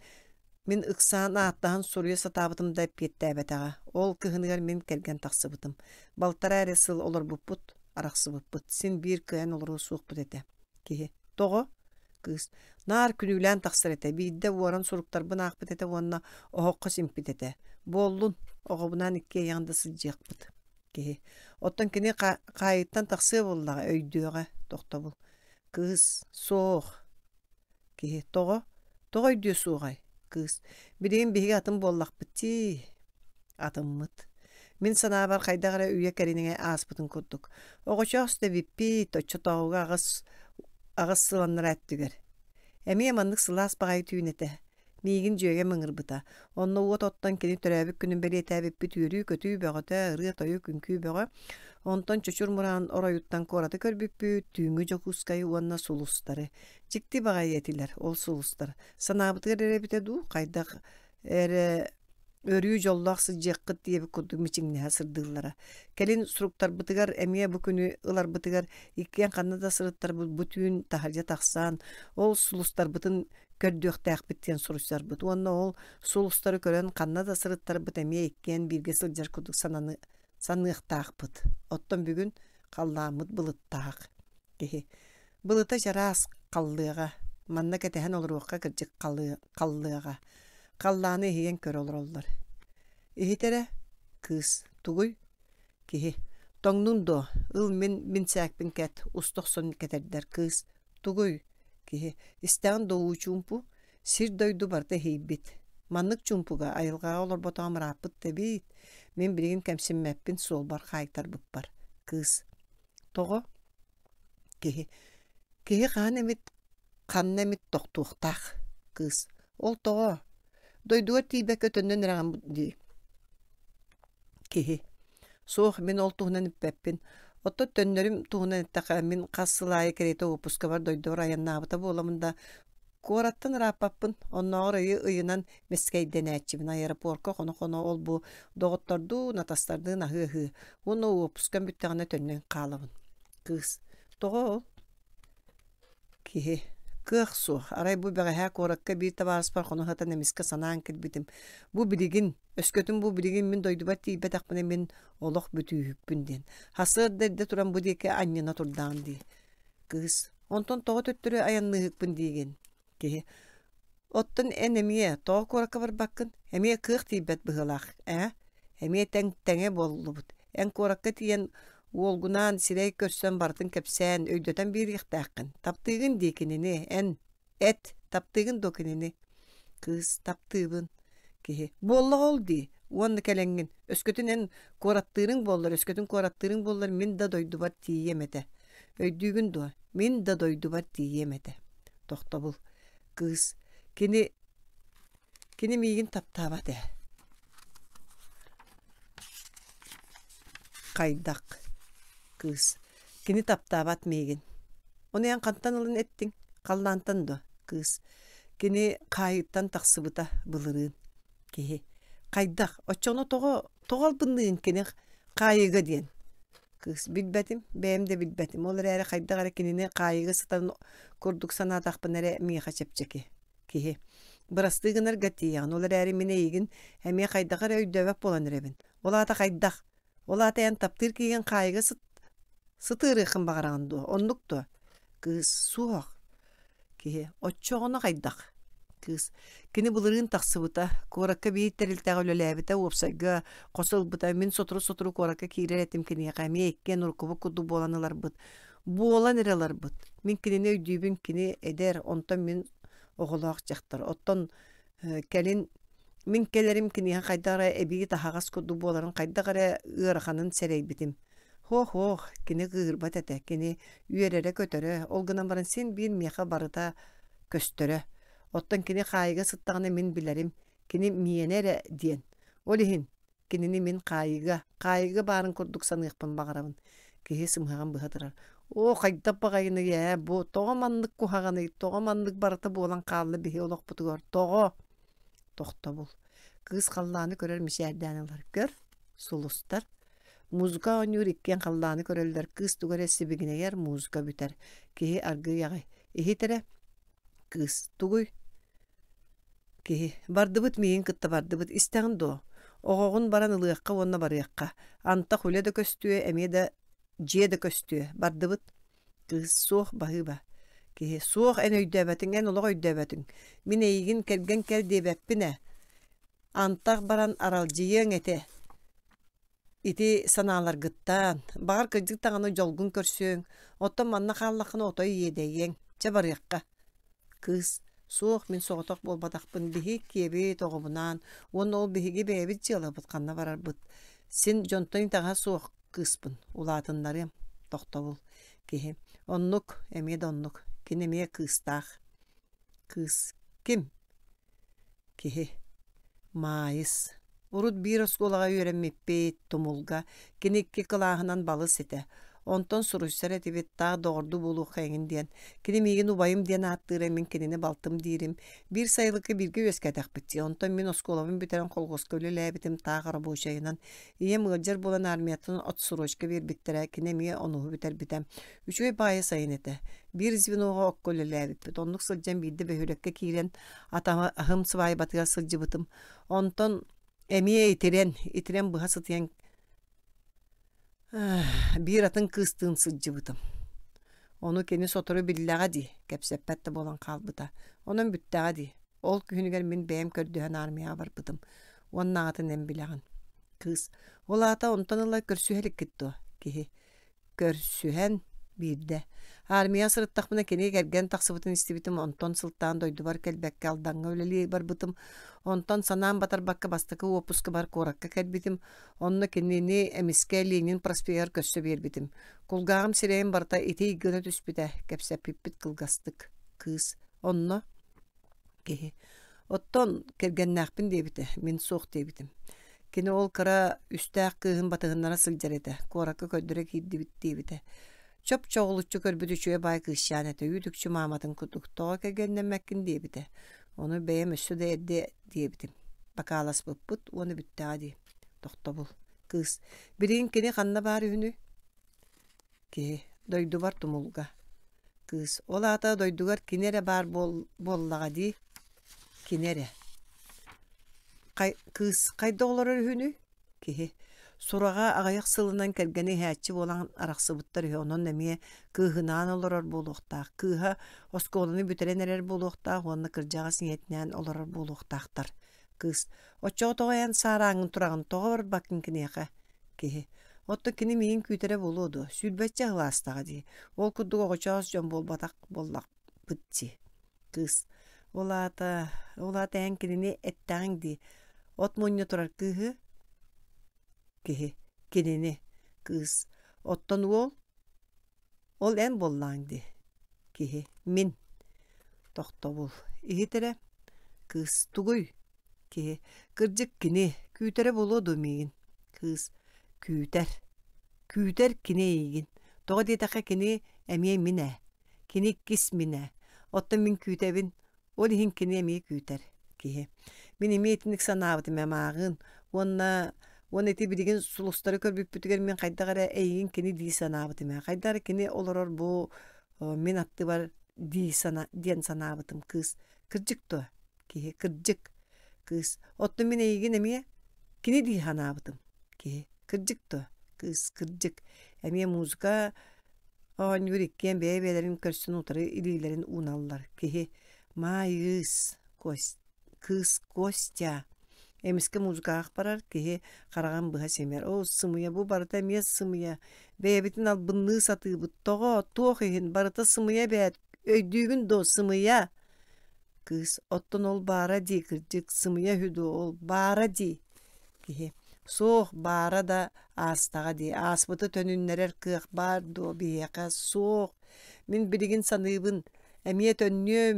Мин ыксаан ааттаһан суруйа сатаабытым да эппиэттээбэтэҕэ. Ол кыһыныгар мин кэргэн тахсыбытым. Балтараа эрэ сыл олорбуппут, арахсыбыппыт. Син биир кыайан олоруо суохпут этэ. Киһи «Тоҕо?» Кыыс «Наар күнүүлээн тахсар этэ. Биирдэ уоран суруктарбын аахпыт этэ уонна оһоххо симпит этэ. Буоллун, оҕобунаан иккиэйэҕин да сылдьыахпыт». Киһи «Оттон кини хаайыттан тахсыа буоллаҕа, өйдүөҕэ». Тохтобул. Кыыс «Суох, Киһи тоҕо? Тоҕо өйдүө суоҕай? Кыыс билигин биһиги атын буоллахпыт дии. Атыммыт. Мин санаабар хайдах эрэ үйэ кэриҥэ ааспытын курдук. Оҕочоос да эбиппит, оччотооҕуга аҕыс сыл аннараа өттүгэр. Эмиэ маннык сылаас баҕайы түүн этэ. Миигин дьүөгэм ыҥырбыта. Онно уот оттон кини төрөөбүт күнүн бэлиэтээбиппит үөрүү-көтүү бөҕөтө, ырыа-тойук, үҥкүү бөҕө. Онтон Чочур Мураан оройуттан куораты көрбүппүт, түүҥҥү Дьокуускайы уонна сулустары. Дьикти баҕайы этилэр ол сулустар. Санаабытыгар эрэ эбитэ дуу, хайдах эрэ өрүү дьоллоох сылдьыаххыт диэбит курдук мичиҥнэһэ сырдыыллара. Кэлин суруктарбытыгар эмиэ бу күнү ыларбытыгар иккиэн ханна да сырыттарбыт бу түүн таһырдьа тахсан, ол сулустарбытын көрдүөхтээхпит диэн суруйсарбыт уонна ол сулустары көрөн ханна да сырыттарбыт эмиэ иккиэн бииргэ сылдьар курдук сананы саныахтаахпыт. Оттон бүгүн халлааммыт былыттаах киһи. Былыта чараас халлыаҕа, манна кэтэһэн олоруохха кырдьык халлыаҕа. Халлааны иһийэн көрө олороллор. Иһит эрэ, кыыс, тугуй? Киһи, тоҥнуҥ дуо? Ыл мин минсээкпин кэт, уста охсон кэтэрдэр кыыс. Тугуй? Киһи, истэҕин да уу чуумпу, сир-дойду барыта иһийбит. Маннык чуумпуга айылҕаҕа олорботоҕум ырааппыт да эбит. Мин билигин кэмсиммэппин суолбар хаайтарбыппар. Кыыс. Тоҕо? Киһи. Киһи хаһан эмит ханна эмит тохтуохтаах. Кыыс. Ол тоҕо? Дойдугар тиийбэккэ төннөн эрэҕин дии. Киһи. Суох, мин ол туһунан эппэппин. Оттон төннөрүм туһунан эттэххэ, мин хас сыл аайы кэриэтэ уоппускабар дойдубар айаннаабыта буоламмын да, куораттан ырааппаппын. Оннооҕор ыйы ыйынан мэскэйдэнээччибин. Аэропорка хоно-хоно ол-бу доҕоттордуун, атастардыын аһыы-аһыы. Уонна уоппускам бүттэҕинэ төннөн хаалабын. Кыыс. Тоҕо ол? Киһи. Кыах суох. Арай бу бэҕэһээ куоракка биир табаарыспар хоно сытан эмискэ санаан кэлбитим. Бу билигин Өскөтүн бу билигин мин дойдубар тиийбэтэхпинэ мин олох бүтүүһүкпүн диэн. Сарсыарда эрдэ туран бу диэки анньына турдаҕым дии. Кыыс, онтон тоҕо төттөрү айанныыһыкпын диигин? Киһи, оттон эн эмиэ тоҕо куоракка барбаккын? Эмиэ кыах тиийбэт быһыылаах, ээ? Эмиэ тэҥ тэҥэ буоллубут. Эн куоракка тиийэн уолгунаан сирэй көрсөн барытын кэпсээн, өйдөтөн биэриэхтээххин. Таптыыгын дии кинини, эн. Эт, таптыыгын дуо кинини? Кыыс, таптыыбын. Киһи, буоллаҕа ол дии, уонна кэлэҥҥин, өскөтүн эн куораттыырыҥ буоллар, өскөтүн куораттыырыҥ буоллар, мин да дойдубар тиийиэм этэ. Өйдүүгүн дуо? Мин да дойдубар тиийиэм этэ. Тохтобул. Кыыс, кини кини миигин таптаабат ээ. Хайдах? Кыыс, Кини таптаабат миигин. Ону эн хантан ылан эттиҥ? Халлаантан дуо? Кыыс. Кини хаайыттан тахсыбыта былырыын. Киһи. Хайдах? Оччоҕуна тоҕо тоҕо албынныыгын кини хаайыыга диэн? Кыыс. Билбэтим, бэйэм да билбэтим. Ол эрээри хайдах эрэ кинини хаайыыга сытарын курдук санаатахпына эрэ миэхэ чэпчэки. Киһи. Бырастыы гынарга тиийэҕин, ол эрээри мин эйигин эмиэ хайдах эрэ өйдөөбөт буолан эрэбин. Ол аата хайдах? Ол аата эн таптыыр киһигин хаайыга сытыарыаххын баҕараҕын дуо, оннук дуо? Кыыс суох. Киһи оччоҕуна хайдах? Кыыс Кини былырыын тахсыбыта, куоракка биир тэрилтэҕэ үлэлээбитэ, уопсайга хос ылбыта. Мин сотору-сотору куоракка киирэр этим киниэхэ эмиэ иккиэн уруккубут курдук буолан ыларбыт. Буолан эрэ ыларбыт. Мин кинини өйдүүбүн, кини эдэр, онтон мин оҕолоох дьахтар. Оттон кэлин мин кэлэрим киниэхэ хайдах эрэ эбии таһаҕас курдук буоларын хайдах эрэ ыараханын сэрэйбитим. Һуох-һуох, кини кыыһырбат этэ, кини үөрэрэ-көтөрө, ол гынан баран син биир миэхэ барыта көстөрө. Оттон кини хаайыыга сыттаҕына мин билэрим, кини миэнэ эрэ диэн. Ол иһин кинини мин хаайыыга, хаайыыга баарын курдук саныахпын баҕарабын. Киһи сымыһаҕын быһа турар. Оо, хайдах баҕайыный ээ, бу тоҕо маннык куһаҕаный, тоҕо маннык барыта буолан хаалла биһи олохпутугар, тоҕо? Тохтобул. Кыыс халлааны көрөр мичээрдээн ылар. Көр, сулустар. Музыка оонньуур иккиэн халлааны көрөллөр, кыыс тугу эрэ сибигинэйэр, музыка бүтэр. Киһи аргыый аҕай. Иһит эрэ, Кыыс тугуй? Киһи бардыбыт миигин кытта бардыбыт истэҕин дуо? Оҕоҕун баран ылыахха уонна барыахха. Антах үлэ да көстүө, эмиэ да дьиэ да көстүө. Бардыбыт. Кыыс суох баһыыба. Киһи суох эн өйдөөбөтүҥ, эн олох өйдөөбөтүҥ. Мин эйигин кэргэн кэл диэбэппин ээ. Антах баран аралдьыйыаҥ этэ. Ити санааларгыттан, баҕар кырдьык даҕаны дьолгун көрсүөҥ, оттон манна хааллаххына отой иэдэйиэҥ, чэ барыахха. Кыыс, суох мин соҕотох буолбатахпын, биһи иккиэбит оҕобунаан уонна ол биһиги бэйэбит дьыалабыт ханна барарбыт. Син дьонтон итэҕэһэ суох кыыспын, улаатыннарыам, тохтобул. Киһи, оннук, эмиэ да оннук, кини эмиэ кыыстаах. Кыыс, ким? Киһи Маайыс Урут биир оскуолаҕа үөрэммиппит, Тумулга. Кини икки кылааһынан балыс этэ. Онтон суруйсар этибит, таах доҕордуу буолуохха эҥин диэн. Кини миигин убайым диэн ааттыыра, мин кинини балтым диирим. Биир сайылыкка бииргэ үөскээтэхпит дии. Онтон мин оскуолабын бүтэрэн колхуоска үлэлээбитим, таах рабочайынан. Ийэм ыалдьар буолан армияттан отсрочка биэрбиттэрэ, кини эмиэ онуһу бүтэрбитэ. Үчүгэй баайы сайын этэ. Биир звеноҕа окко үлэлээбиппит. Оннук сылдьан биирдэ бөһүөлэккэ киирэн атаһым сыбаайбатыгар сылдьыбытым. Онтон эмиэ итирэн, итирэн быһа сытыйан биир атын кыыстыын сылдьыбытым. Ону кини сотору биллэҕэ дии, кэпсэппэт да буолан хаалбыта. Онон бүттэҕэ дии. Ол күһүнүгэр мин бэйэм көрдөһөн армияҕа барбытым. Уоннааҕытын эн билэҕин. Кыыс. Ол аата онтон ыла көрсүһэ иликкит дуо? Киһи. Көрсүһэн биирдэ. Армияҕа сырыттахпына кини кэргэн тахсыбытын истибитим, онтон сылтаан дойдубар кэлбэккэ Алдаҥҥа үлэлии барбытым. Онтон санаам батарбакка бастакы уоппускабар куоракка кэлбитим. Онно кинини эмискэ Ленин проспегар көрсө биэрбитим. Кулгааҕым сирэйим барыта итий гына түспүтэ, кэпсэппиппит кылгастык. Кыыс. Онно киһи. Оттон кэргэннээхпин диэбитэ, мин суох диэбитим. Кини ол кыра үстээх кыыһын батыһыннара сылдьар этэ, куоракка көрдөрө киирдибит диэбитэ. Чоп-чоҕулуччу көрбүт үчүгэй баай кыысчаан этэ, үүт-үкчү мааматын курдук, тоҕо кэргэннэммэккин диэбитэ. Ону бэйэм өссө да эрдэ диэбитим. Бакааласпыппыт уонна бүттэҕэ дии. Тохтобул. Кыыс. Билигин кини ханна баар үһүнүй? Киһи. Дойдубар тумулга. Кыыс. Ол аата дойдугар кини эрэ баар буоллаҕа дии. Кини эрэ. Хай, кыыс хайда олорор үһүнүй? Киһи. Сураҕа аҕыйах сылынан кэргэнэ иһээччи буолан арахсыбыттар үһү, онон эмиэ кыыһынаан олорор буолуохтаах. Кыыһа оскуоланы бүтэрэн эрэр буолуохтаах уонна кырдьаҕас ийэтинээн олорор буолуохтаахтар. Кыыс. Оччоҕо тоҕо эн саарааҥҥын тураҕын, тоҕо барбаккын киниэхэ? Киһи. Оттон кини миигин күүтэрэ буолуо дуо? Сүүрбэччэ сыл аастаҕа дии. Ол курдук оҕочоос дьон буолбатах буоллахпыт дии. Кыыс. Ол аата, ол аата эн кинини эттэҕиҥ дии. От мунньа турар кыыһы? Киһи. Кинини. Кыыс. Оттон уол? Ол эн буоллаҕыҥ дии. Киһи. Мин. Тохтобул. Иһит эрэ. Кыыс. Тугуй? Киһи. Кырдьык кини. Күүтэрэ буолуо дуо миигин? Кыыс. Күүтэр. Күүтэр кини эйигин. Тоҕо диэтэххэ кини эмиэ мин ээ. Кини иккис мин ээ. Оттон мин күүтэбин. Ол иһин кини эмиэ күүтэр. Киһи. Мин эмиэ итинник санаабытым ээ мааҕыын. Уонна уонна ити билигин сулустары көрбүппүтүгэр мин хайдах эрэ эйигин кини дии санаабытым ээ. Хайдах эрэ кини олорор бу мин аттыбар дии сана диэн санаабытым кыыс. Кырдьык дуо? Киһи кырдьык. Кыыс. Оттон мин эйигин эмиэ кини дии санаабытым. Киһи. Кырдьык дуо? Кыыс. Кырдьык. Эмиэ музыка оонньуур иккиэн бэйэ-бэйэлэрин көрсөн утары илиилэрин ууналлар. Киһи. Маайыыс. Кыыс Костя Эмискэ музыкаҕа барар киһи хараҕын быһа симэр. Оо, сымыйа, бу барыта эмиэ сымыйа. Бэйэбитин албынныы сатыыбыт. Тоҕо? Туох иһин? Барыта сымыйа эбээт. Өйдүүгүн дуо, сымыйа? Кыыс, оттон ол баара дии, кырдьык, сымыйа үһү дуо, ол баара дии. Киһи, суох, баара да аастаҕа дии, ааспыты төнүннэрэр кыах баар дуо биһиэхэ? Суох. Мин билигин саныыбын, эмиэ төннүөм,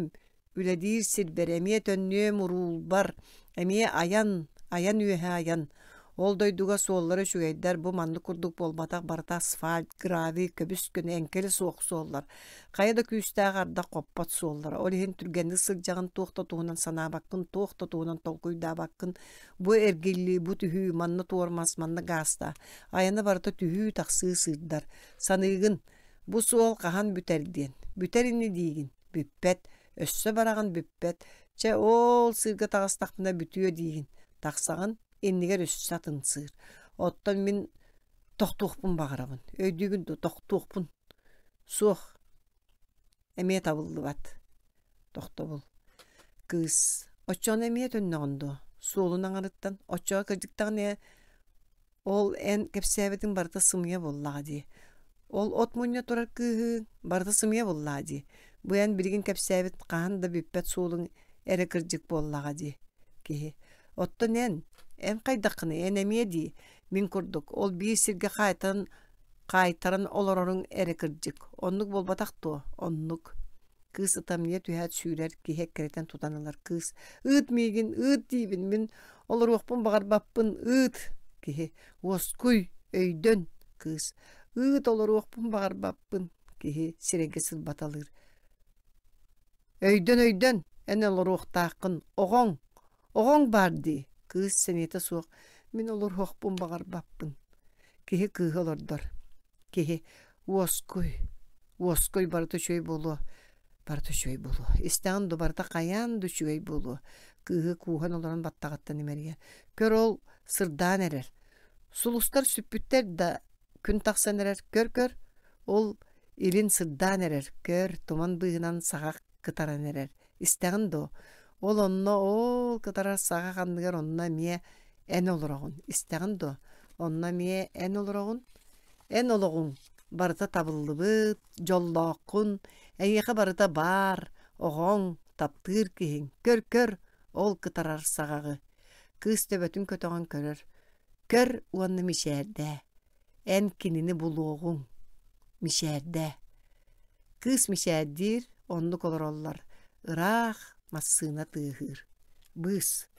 үлэлиир сирбэр эмиэ төннүөм уруулбар, эмиэ айан, айан үөһэ айан. Ол дойдуга суоллара үчүгэйдэр, бу маннык курдук буолбатах, барыта асфальт, гравий, көбүс-көнө эҥкилэ суох суоллар. Хайа да күүстээх ардах хоппот суоллара. Ол иһин түргэнник сылдьаҕын, туох да туһунан санаабаккын, туох да туһунан толкуйдаабаккын. Бу эргиллии, бу түһүү, манна туормас, манна гаастаа. Айана барыта түһүү-тахсыы сыырдар. Саныыгын, бу суол хаһан бүтэр диэн. Бүтэр ини диигин. Бүппэт, өссө бараҕын бүппэт, чэ оол сыырга таҕыстахпына бүтүө диигин, тахсаҕын, иннигэр өссө атын сыыр. Оттон мин тохтуохпун баҕарабын, өйдүүгүн дуо, тохтуохпун. Суох, эмиэ табыллыбат. Тохтобул. Кыыс, оччоҕуна эмиэ төннөҕүн дуо? Суолун аҥарыттан, оччоҕо кырдьыктаҕына Ол эн кэпсээбитиҥ барыта сымыйа буоллаҕа дии. Ол от мунньа турар кыыһыҥ барыта сымыйа буоллаҕа дии. Бу эн билигин кэпсээбит хаһан да бүппэт суолуҥ эрэ кырдьык буоллаҕа дии киһи. Оттон эн, эн хайдаххыный, эн эмиэ дии, мин курдук, ол биир сиргэ хаайтаран хаайтаран олороруҥ эрэ кырдьык. Оннук буолбатах дуо? Оннук. Кыыс ытамньыйа түһээт сүүрэр, киһи эккирэтэн тутан ылар. Кыыс «Ыыт миигин, ыыт диибин, мин олоруохпун баҕарбаппын, ыыт!» Киһи «Уоскуй, өйдөн!» Кыыс «Ыыт, олоруохпун баҕарбаппын!» Киһи сирэйгэ сырбаталыыр. «Өйдөн, өйдөн, эн олоруохтааххын, оҕоҥ, оҕоҥ баар дии!» Кыыс сэниэтэ суох «Мин олоруохпун баҕарбаппын!» Киһи кыыһы олордор. Киһи уоскуй, уоскуй барыта үчүгэй буолуо, барыта үчүгэй буолуо. Истэҕин ду барыта хайаан да үчүгэй буолуо. Кыыһы кууһан олорон баттаҕыттан имэрийэ. Көр ол сырдаан эрэр. Сулустар сүппүттэр да күн тахсан эрэр. Көр-көр, ол илин сырдаан эрэр. Көр, туман быыһынан саҕах кытаран эрэр. Истэҕин дуо? Ол онно ол кытарар саҕах анныгар онно эмиэ эн олороҕун. Истэҕин дуо? Онно эмиэ эн олороҕун. Эн олоҕуҥ барыта табыллыбыт, дьоллооххун, эйиэхэ барыта баар, оҕоҥ, таптыыр киһиҥ. Көр-көр, ол кытарар саҕаҕы. Кыыс төбөтүн көтөҕөн көрөр. Көр уонна мичээрдээ. Эн кинини булуоҕуҥ. Мичээрдээ. Кыыс мичээрдиир, оннук олороллор. Ыраах массыына тыаһыыр. Быыс.